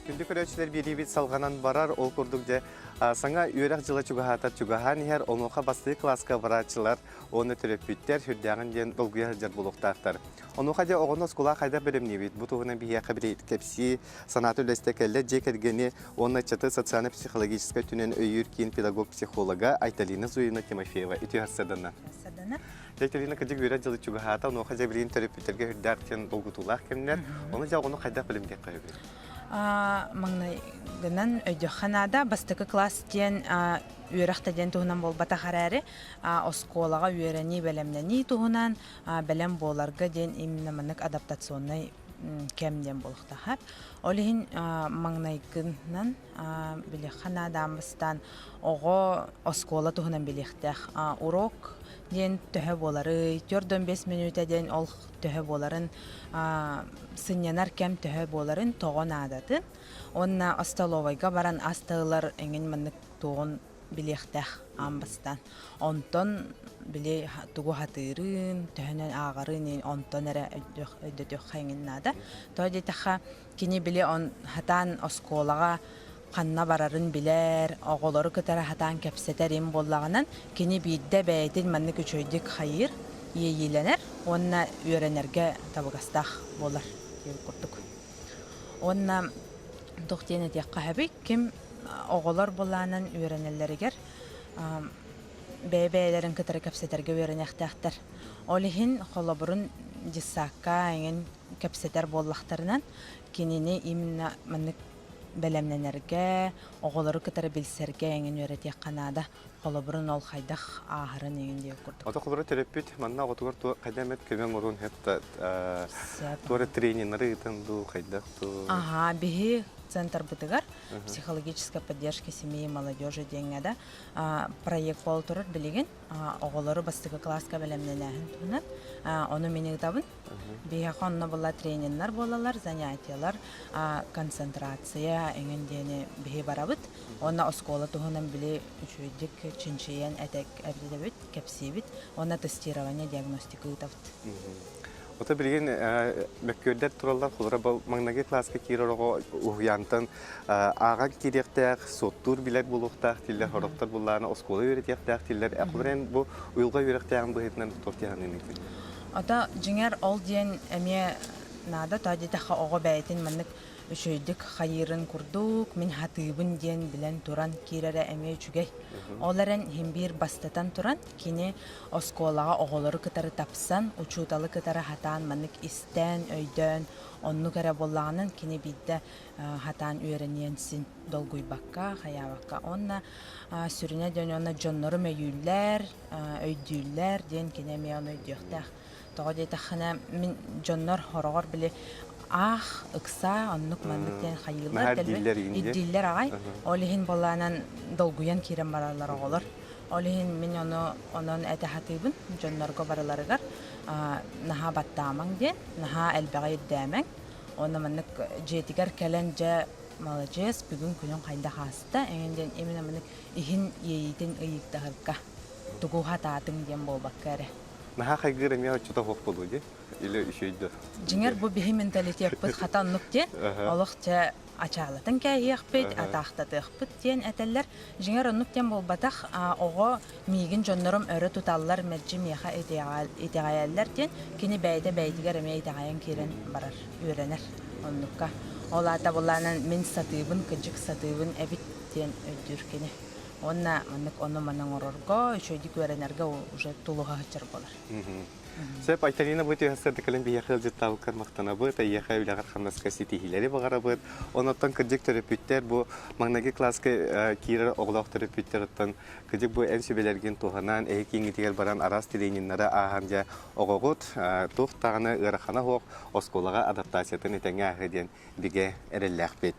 Күндү көрөөччүлэр биэриибит салҕанан барар, ол курдук дьэ саҥа үөрэх дьыла чугаһаатар чугаһаан иһэр, онуоха бастакы кылааска барааччылар уонна төрөппүттэр сүрдээҕин диэн долгуйа сылдьар буолуохтаахтар. Онуоха дьэ оҕону оскуолаҕа хайдах бэлэмниибит? Бу туһунан биһиэхэ кэпсии, санаата үллэстэ кэллэ дьиэ кэргэни уонна ыччаты социально-психологическай өттүнэн өйүүр киин педагог-психолога Айталина Зуевна Тимофеева үтүө сарсыарданна. Сарсыарданна. Айталина кырдьык үөрэх дьыла чугаһаата, онуоха дьэ билигин төрөппүттэргэ үрдээх диэн долгутуулаах кэмнэр. Ону дьэ оҕону хайдах бэлэмниэххэ сөбүй? Маҥнайгынан өйдүөххэ наада. Бастакы класс диэн үөрэх да диэн туһунан буолбатах эрээри, оскуолаҕа үөрэнии, бэлэмнэнии туһунан бэлэм буоларга диэн именно маннык адаптационнай кэм диэн буолуохтаах. Ол иһин маҥнайгынан билиэххэ наада аан бастаан оҕо оскуола туһунан билиэхтээх. Урок диэн төһө буоларый, 45 мүнүүтэ диэн ол төһө буоларын, сынньанар кэм төһө буоларын, тоҕо наадатын уонна остоловойга баран ас да ылар эҥин маннык туоҕун билиэхтээх аан бастаан. Онтон били тугу хатыырын, төһөнөн ааҕарын онтон эрэ өйдөтүөххэ эҥин наада. Тоҕо диэтэххэ, кини били он хатаан оскуолаҕа ханна барарын билэр, оҕолору кытары хатаан кэпсэтэр им буоллаҕынан, кини биирдэ бэйэтин маннык үчүгэйдик хайыыр, иэйиилэнэр уонна үөрэнэргэ табыгастаах буолар диэн курдук. Уонна туох диэн этиэххэ сөбүй, ким оҕолор былаанан үөрэнэллэригэр бэйэ-бэйэлэрин кытары кэпсэтэргэ үөрэниэхтээхтэр. Ол иһин холобурун дьыссаакка эҥин кэпсэтэр буоллахтарынан, кинини именно маннык бэлэмнэнэргэ, оҕолору кытары билсэргэ эҥин үөрэтиэххэ наада. Холобурун ол хайдах ааһарын эҥин диэн курдук. Ото холобура төрөппүт манна оҕотугар туох хайдах эмит көмө оҥоруон сөп да туора трениннары ыытан дуу хайдах дуу. Аха, биһи центрбытыгар психологическая поддержка семьи и молодежи диэҥҥэ да проект буола турар билигин оҕолору бастакы кылааска бэлэмнэнээһин туһунан ону мин ыытабын. Биһиэхэ онно була трениннэр буолаллар, занятиелар, концентрация эҥин диэни биһи барабыт. Уонна оскуола туһунан били үчүгэйдик чинчийэн этэбит, кэпсиибит. Уонна тестирование, диагностика ыытабыт. Ото билигин мөккүөрдэр тураллар, холобура маҥнайгы кылааска киирэр оҕо уһуйаантан ааҕан киириэхтээх, суоттуур билэр буолуохтаах дииллэр, сорохтор буллаана оскуола үөрэтиэхтээх дииллэр. Холобура бу уйулҕа үөрэхтээҕин быһыытынан туох дии Ото дьиҥэр ол диэн эмиэ наада, тоҕо диэтэххэ оҕо бэйэтин маннык үчүгэйдик хайыырын курдук мин хатыыбын диэн билэн туран киирэрэ эмиэ үчүгэй. Ол эрэн иһин биир бастатан туран кини оскуолаҕа оҕолору кытары тапсан, учууталы кытары хатаан маннык истэн, өйдөөн оннук эрэ буоллаҕынан кини биирдэ хатаан үөрэниэн син долгуйбакка, хайаабакка. Уонна сүрүнэ диэн уонна дьоннорум өйүүллэр, өйдүүллэр диэн кини эмиэ ону өйдүөхтээх. Тоҕо диэтэххинэ, мин дьоннор хороҕор били аах, ыксаа, оннук-маннык диэн хайыыллар ирдииллэр аҕай. Ол иһин буоллаанан долгуйан киирэн бараллар оҕолор. Ол иһин мин ону онон этэ сатыыбын дьоннорго барыларыгар наһаа баттаамаҥ диэн, наһаа элбэҕи ирдээмэҥ. Уонна маннык дьиэтигэр кэлэн дьэ маладьыас, бүгүн күнүҥ хайдах ааста эҥин диэн именно маннык иһин иэйиитин ыйыктаһарга тугу хатаатыҥ диэн буолбакка эрэ. Наһаа хайгыыр эмиэ оччото суох буолуо дии или үчүгэй да? Дьиҥэр бу биһи менталитеппыт хата оннук диэн олох дьэ ачаалатын кээһиэхпит, атаахтатыахпыт диэн этэллэр. Дьиҥэр оннук диэн буолбатах, оҕо миигин дьоннорум өрө туталлар, мэлдьи миэхэ итэҕэйэллэр диэн кини бэйэтэ бэйэтигэр эмиэ итэҕэйэн киирэн барар, үөрэнэр оннукка. Ол аата булаанан мин сатыыбын, кыдьык сатыыбын эбит диэн өйдүүр кини. Уонна маннык ону-маны оҥорорго, үчүгэйдик үөрэнэргэ уже тулуһа сылдьар буолар. Сөп, Айталина бу түһэссе кэлэн биһиэхэ ыалдьыттаабыккар махтанабыт, эйиэхэ үлэҕэр-хамнаска ситиһиилэри баҕарабыт. Онон кырдьык төрөппүттэр бу маҥнайгы кылааска киирэр оҕолоох төрөппүттэр оттон кырдьык бу эн сүбэлэргин туһанан эһи кииҥҥитигэр баран араас трениннары ааһан дьэ оҕоҕут туох даҕаны ыарахана суох оскуолаҕа адаптациятын этэҥҥэ ааһыа диэн бигэ эрэллээхпит.